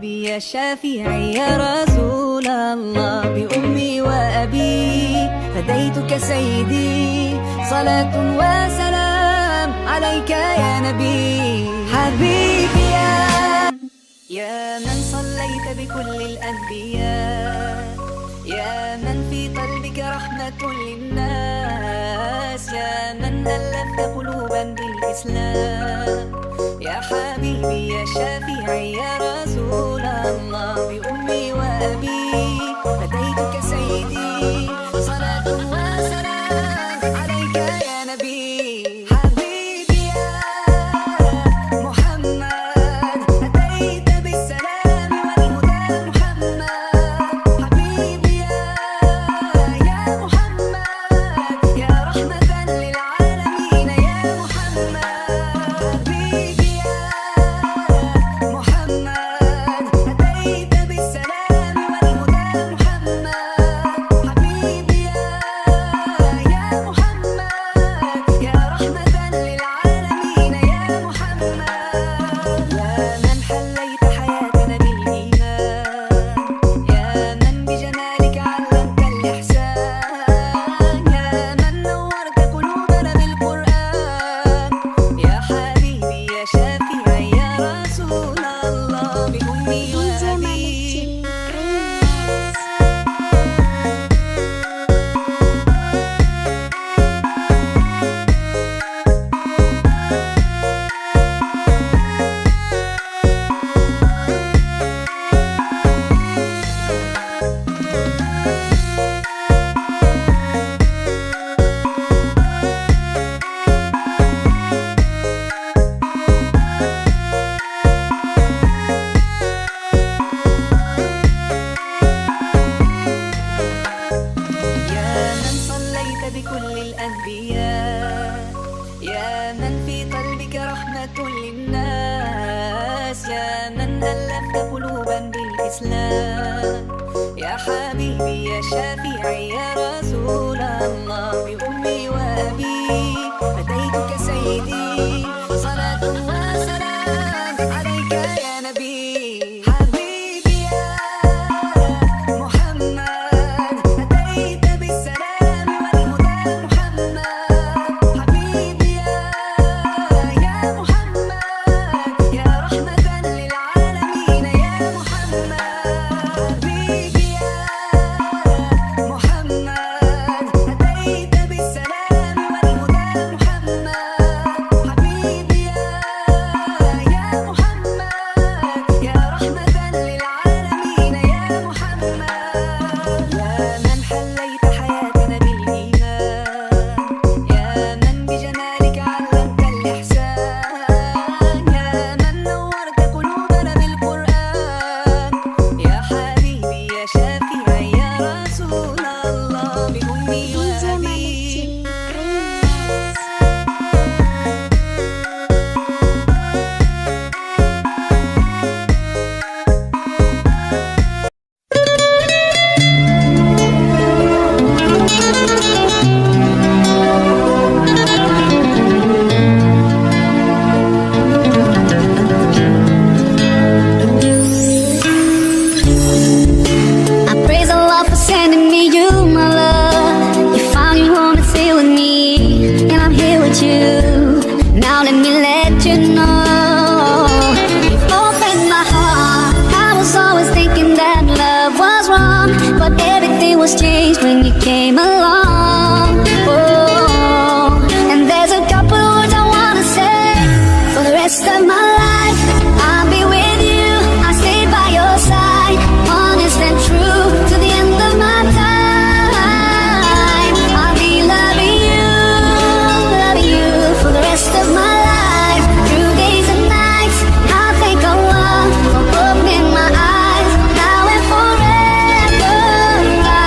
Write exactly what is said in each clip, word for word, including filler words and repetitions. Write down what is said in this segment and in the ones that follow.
يا شافعي يا رسول الله، بأمي وأبي فديتك سيدي، صلاة وسلام عليك يا نبي. حبيبي يا، يا من صليت بكل الأنبياء، يا من في قلبك رحمة للناس، يا من ألفت قلوبا بالإسلام. يا حبيبي يا شافعي يا رسول الله، بأمي وأبي فديتك سيدي، صلاة وسلام عليك يا نبي. حبيبي يا محمد، أتيت بالسلام والهدى محمد. حبيبي يا، يا محمد، يا رحمة للعالمين يا محمد. حبيبي يا محمد، أتيت بالسلام والهدى محمد. حبيبي يا، يا محمد، يا رحمة للعالمين يا محمد. يا من حليت حياتنا بالإيمان، يا من بجمالك علمت الإحسان، يا من نورت قلوبنا بالقرآن. يا حبيبي يا شافعي يا رسول الله، بأمي وأبي. يا من صليت بكل الأنبياء، يا من في قلبك رحمة للناس، يا من ألفت قلوبا بالإسلام. يا حبيبي يا شافعي يا رسول الله، بأمي وأبي أتيتك سيدي، صلاة وسلام عليك يا نبي. حبيبي يا محمد، أتيت بالسلام والهدى محمد. حبيبي يا، يا محمد، يا رحمة للعالمين يا محمد. حبيبي يا محمد، أتيت بالسلام والهدى محمد. حبيبي يا، يا محمد، يا رحمة للعالمين يا محمد. يا من حليت حياتنا بالإيمان، يا من بجمالك علمت الإحسان، يا من نورت قلوبنا بالقرآن. يا حبيبي يا شافعي يا رسول الله، بأمي وأبي. I praise Allah for sending me you, my love. You found your home and stay with me, and I'm here with you. Now let me let you know, you've opened my heart. I was always thinking that love was wrong, but everything was changed when you came along. Oh, and there's a couple words I wanna say. For the rest of my life, I'll be with you. I'll stay by your side, honest and true, to the end of my time. I'll be loving you, loving you for the rest of my life. Through days and nights, I thank Allah for opening my eyes. Now and forever,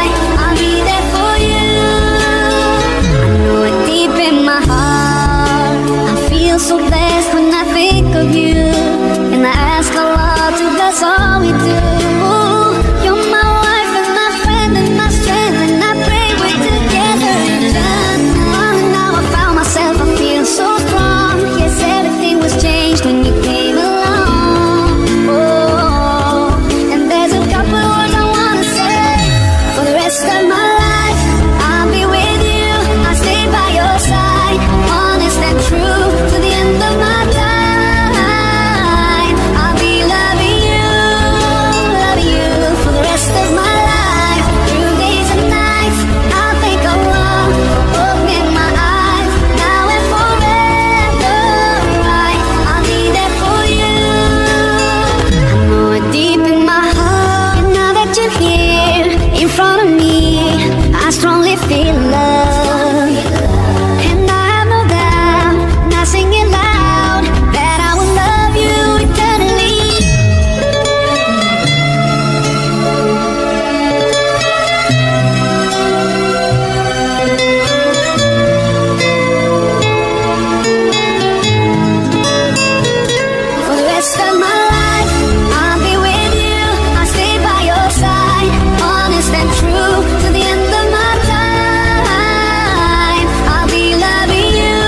I, I'll be there for you. Feel love. And I have no doubt, and I sing it loud, that I will love you eternally. For the rest of my life, I'll be with you. I'll stay by your side, honest and true, to the end of my time. I'll be loving you,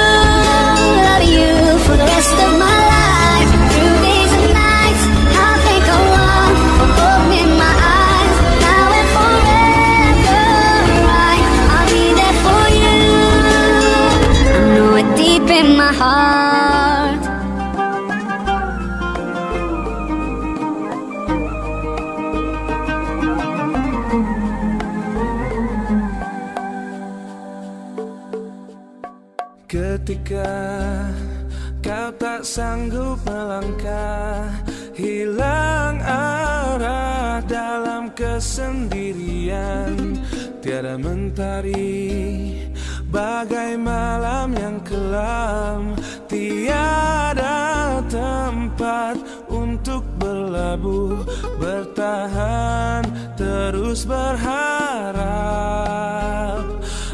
loving you for the rest of my life. Through days and nights, I'll think of one, opening my eyes, now and forever. I, I'll be there for you. I know it deep in my heart. Ketika kau tak sanggup melangkah, hilang arah dalam kesendirian, tiada mentari, bagai malam yang kelam, tiada tempat untuk berlabuh, bertahan, terus berharap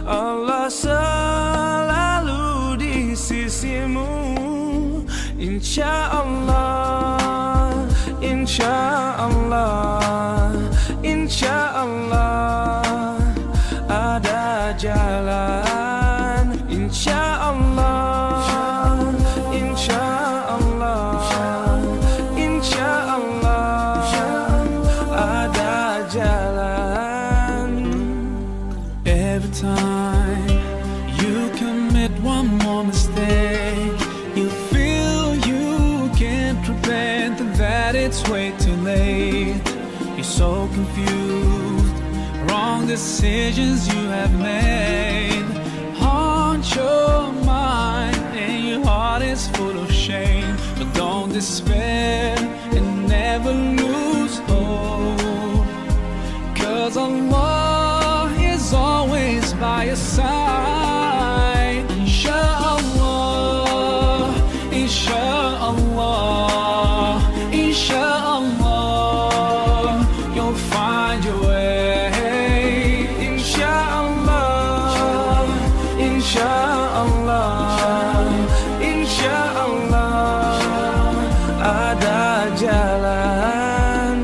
Allah selalu di sisimu. Insya Allah, insya Allah, insya Allah ada jalan. Insya Allah, insya Allah, insya Allah ada jalan. Every time you commit one more mistake, you feel you can't repent, that it's way too late. You're so confused, wrong decisions you have made. Haunt your mind and your heart is full of shame. But don't despair and never lose hope. 'Cause Allah is always by your side. Insha Allah, insha Allah, insha Allah, you'll find your way. Insya Allah, insya Allah, insya Allah ada jalan.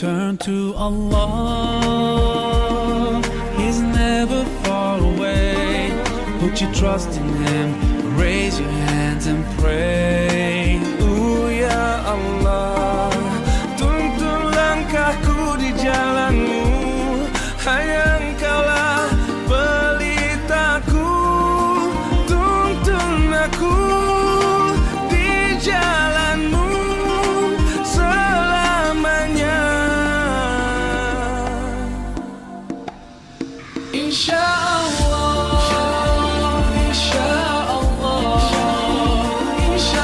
Turn to Allah, He's never far away. Put your trust in Him, raise your hands and pray. Oh ya Allah, tuntun langkahku di jalan-Mu. Hanya Engkaulah pelitaku, tuntun aku di jalan-Mu selamanya. Insya Allah, insya Allah, insya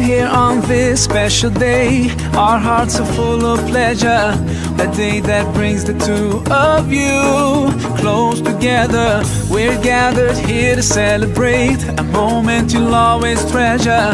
Here on this special day, our hearts are full of pleasure. A day that brings the two of you close together. We're gathered here to celebrate a moment you'll always treasure.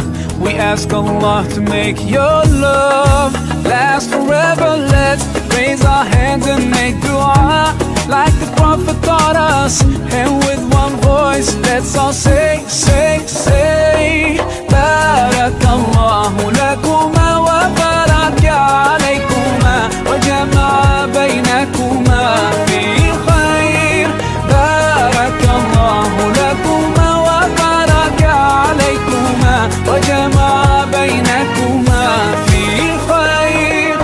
We ask Allah to make your love last forever. Let's raise our hands and make dua like the Prophet taught us. And with one voice, let's all say, say, say, بارك الله لكما وبارك عليكما وجمع بينكما في خير. بارك الله لكما وبارك عليكما وجمع بينكما في خير.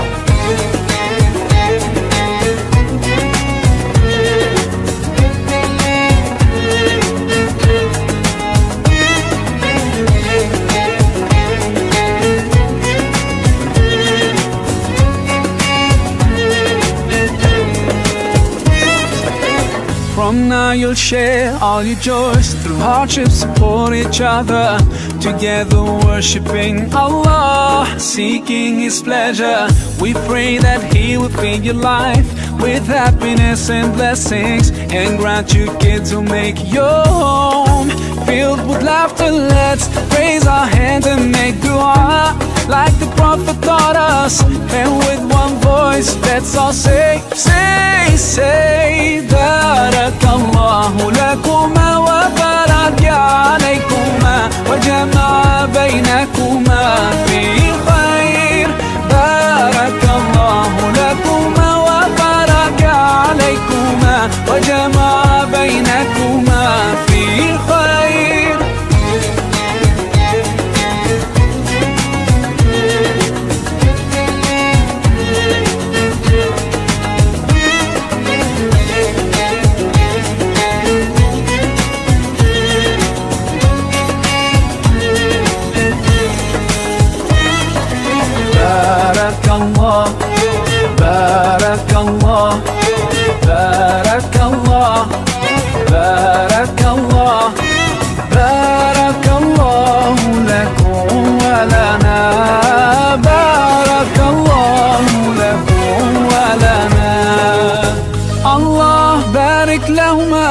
From now you'll share all your joys, through hardships support each other. Together worshiping Allah, seeking His pleasure. We pray that He will fill your life with happiness and blessings, and grant you kids who make your home filled with laughter. Let's raise our hands and make dua like the Prophet taught us. And with one voice, let's all say, say, say, بارك الله لكما وبارك عليكما وجمع بينكما في خير. بارك الله لكما وبارك عليكما وجمع بينكما في خير. بارك الله، بارك الله، بارك الله، بارك الله، بارك الله لكم ولنا، بارك الله لكم ولنا. الله بارك لهما،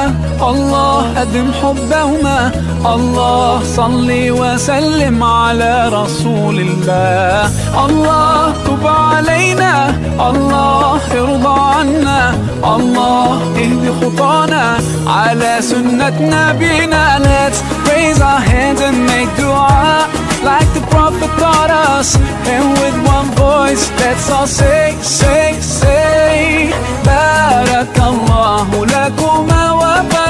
الله أدم حبهما، الله صل وسلم على رسول الله. الله تب علينا، الله ارض عنا، الله اهد خطانا على سنة نبينا. Let's raise our hands and make dua like the Prophet taught us. And with one voice, let's all say, say, say, بارك الله لكما وبارك